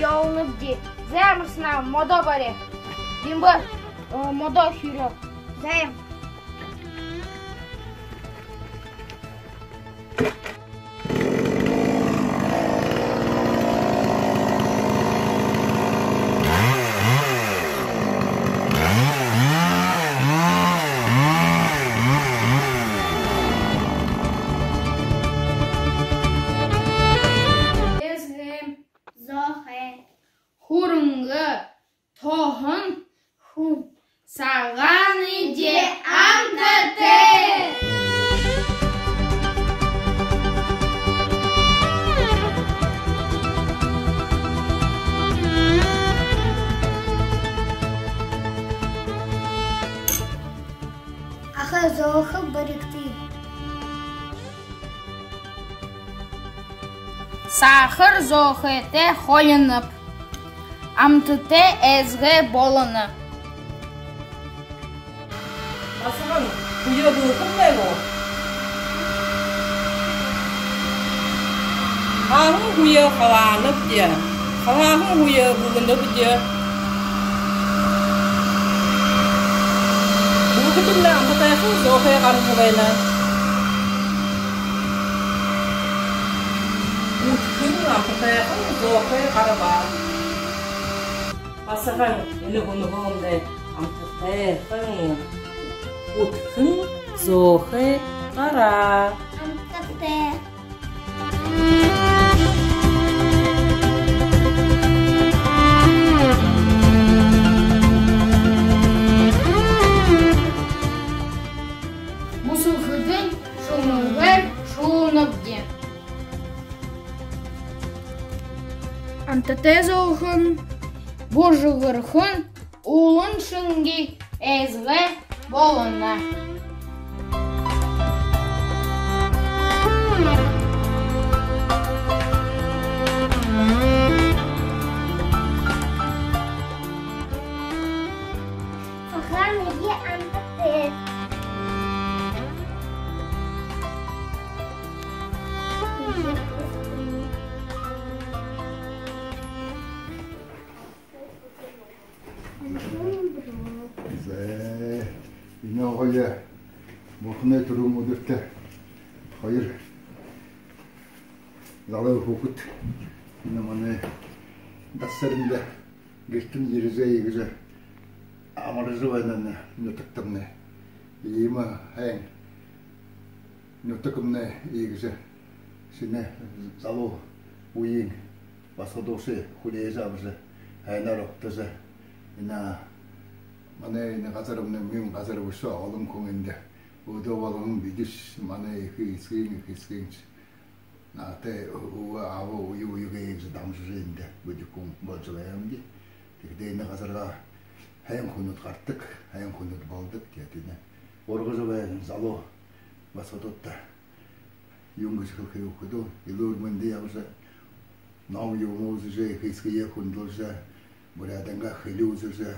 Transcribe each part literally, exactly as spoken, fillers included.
Ёолнабди. Зай, амаршалнаб, модо бари. Дэмбэ, э, модо хюрөө. Зай. Эзгэм. Зөөхэй. Хүрэнгэ. Тоһон. Хүн. Сагаан эдеэ амтатай. Аха зөөхэй баригты. Сахар зөөхэйтэй холиноб. Амтатай эзгэ болоно. Басаган, хүе бү хүмнай гү? Хааһан хүе халаанабди, халааһан хүе бүгэнэбди. Бүгэдэмнай амтатайхан зөөхэй гаража байна. Үдхэн амтатайхан зөөхэй гараба. Басаган, энэ хүнһөөндэ амтатайхан үдхэн зөөхэй гараа. Амтатай. Бү шүүхэдэнь шүүмэгээр шүүнэбди. Амтатай зөөхэй, бү жэгэрхэн, олон шэнги эзгэ болоно. Сагаан эдеэ амтатай. Зай, энэ хоёр бурханай түрүүн үдэртэ хоёр залуу хүүгэд энэ манай дасаранда гэртэнь ерэжэ, иигэжэ амаржа байна нютагтамнай. Иимэ һайн нютагтамнай иигэжэ шэнэ залуу үеын басагадуудые хүлеэжэ абажа, һайнаар угтажа, энэ манай энэ газармнай мүн газар бэшэ, олон хүн эндэ. Үдэр болгон бидэшье, манай эхэ эсэгын эхэ эсэгыншье, наһатай үгы, аба, үе үеэ иигэжэ дамжажа эндэ бидэ хүн болжо байнабди. Тиихэдээ энэ газарһаа һайн хүнүүд гарадаг, һайн хүнүүд болодог. Тиигээд энэ ургажа байһан залуу басагадуудта юун гэжэ хэлэхэб, үхибүүд, элүүр мэндэ ябажа, ном юумэ үзэжэ, эхэ эсэгэеэ хүндэлжэ, буряадайнгаа хэлэ үзэжэ,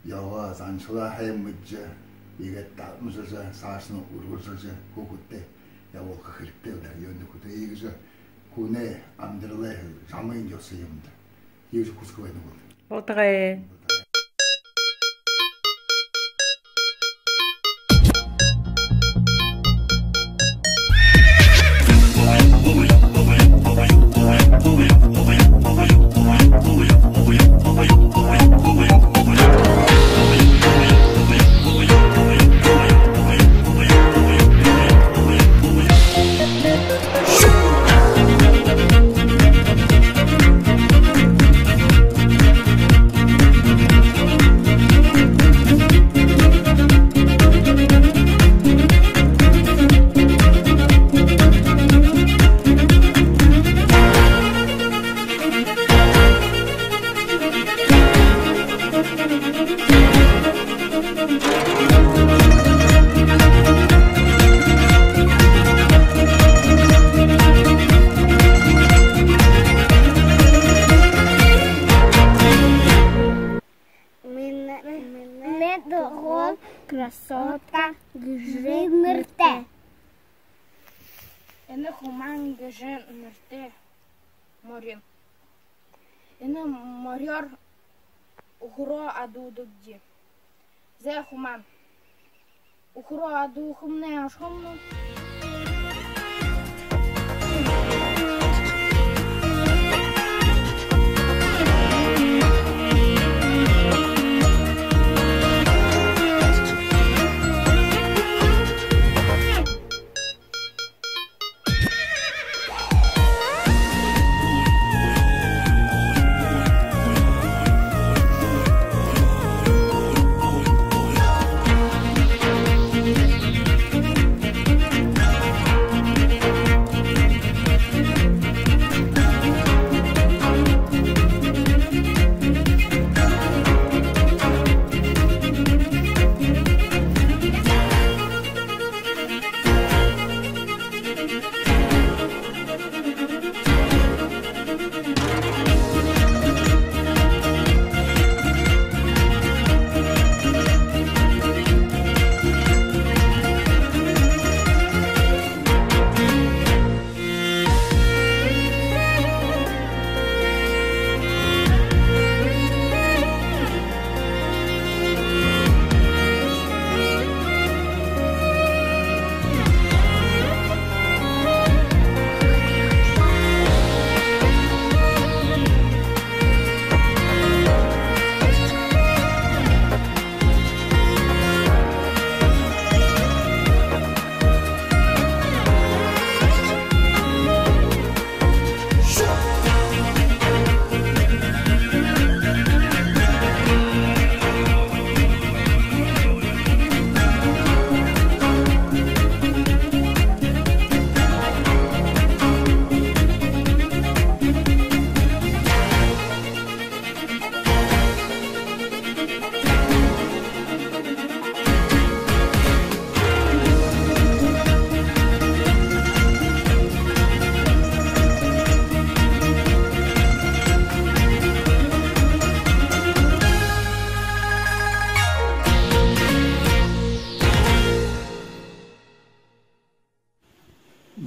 ёһо заншалаа һайн мэдэжэ, иигээд дамжажа, саашань үргэлжэлжэ, хүүгэдтээ ябуулха хэрэгтэй даа. Юундэб гэхэдэ, иигэжэ хүнэй амидаралай замын ёһо юм даа. Иигэжэ хүсэхэ байнаб. Болтогой. Минии, минии дуган Красотка гэжэ нэрэтэй. Энэ Хуман гэжэ нэрэтэй морин. Энэ морёор үхэрөө адуудагди. Зай, хумаа. Үхэрөө адуухамнай ошохомнай.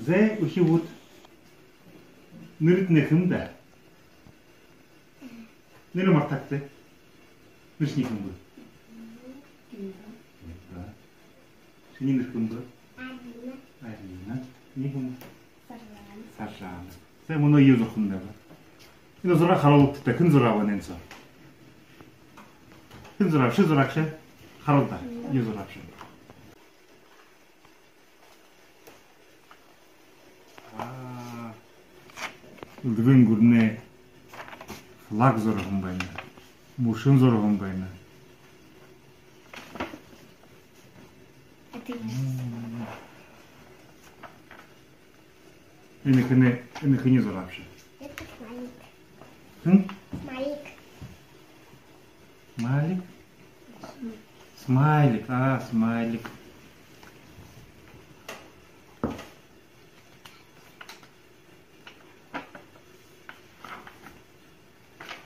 Зай, үхибүүд, нэрэт нэхэмдэ. Нэрэ мартагты. Нэрэшни хэм бэ? Шинии нэрэ хэм бэ? Арина. Арина. Шинии хэм бэ? Саржана. Саржана. Зай, мүнөө юу зурахамнай бэ? Энэ зураг харуулагты, хэн зурааб энэ соо? Хэн зурааб, ши зураагша? Харуул даа. Юу зураабши? Аа, Элдэбын гүрэнэй флаг зураһан байна. Мүшэн зураһан байна. Энэ хэнэй, энэ хэнэй зураабши? Это смайлик. М? Смайлик. Смайлик? Смайлик, а, смайлик.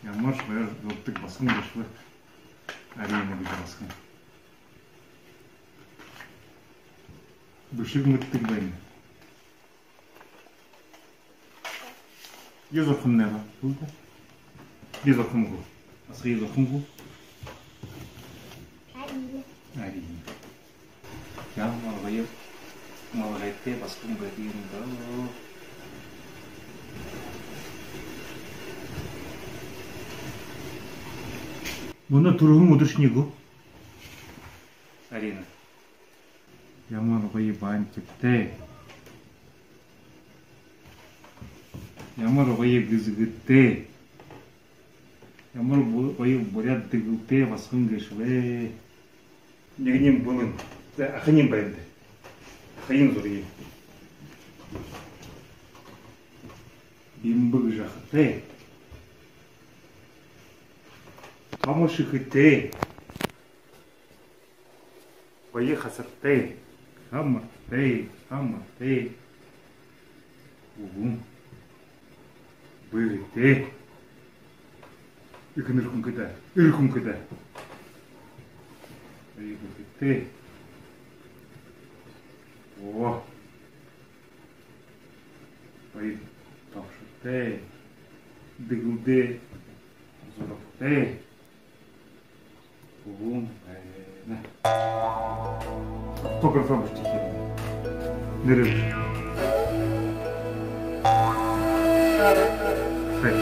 Ямаршье баяр зурдаг басаган гээшэ бэ. Арина гэжэ басаган. Бэшэг мэдэдэг байна. Юу зурахамнай бэ? Би зурахам гү? Басаган, юу зурахам гү? Арина. Арина. Ямар гоё малгайтай басаган байг юм даа. Мүнөө түрэһэн үдэршни гү? Арина. Ямар гоё бантигтай. Ямар гоё гэзэгэтэй. Ямар бу-, гоё буряад дэгэлтэй басаган гээшэб. Нэгэниинь бэлэн. Зай, аханиинь байна даа. Аханиинь зурая. Бимбэг жахатай. Томо шэхэтэй. Гоё хасартай, хамартай, хамартай. Үгэн. Бэрэтэй. Эхэнэр хүнхэдэ, эр хүнхэдэ. Гоё бэрэтэй. Оо. Гоё тобшотой. Дэгэлдээ. Зурагтай. Хүбүүн байна. Автографаа бэшэхэ. Нэрээ. Хай.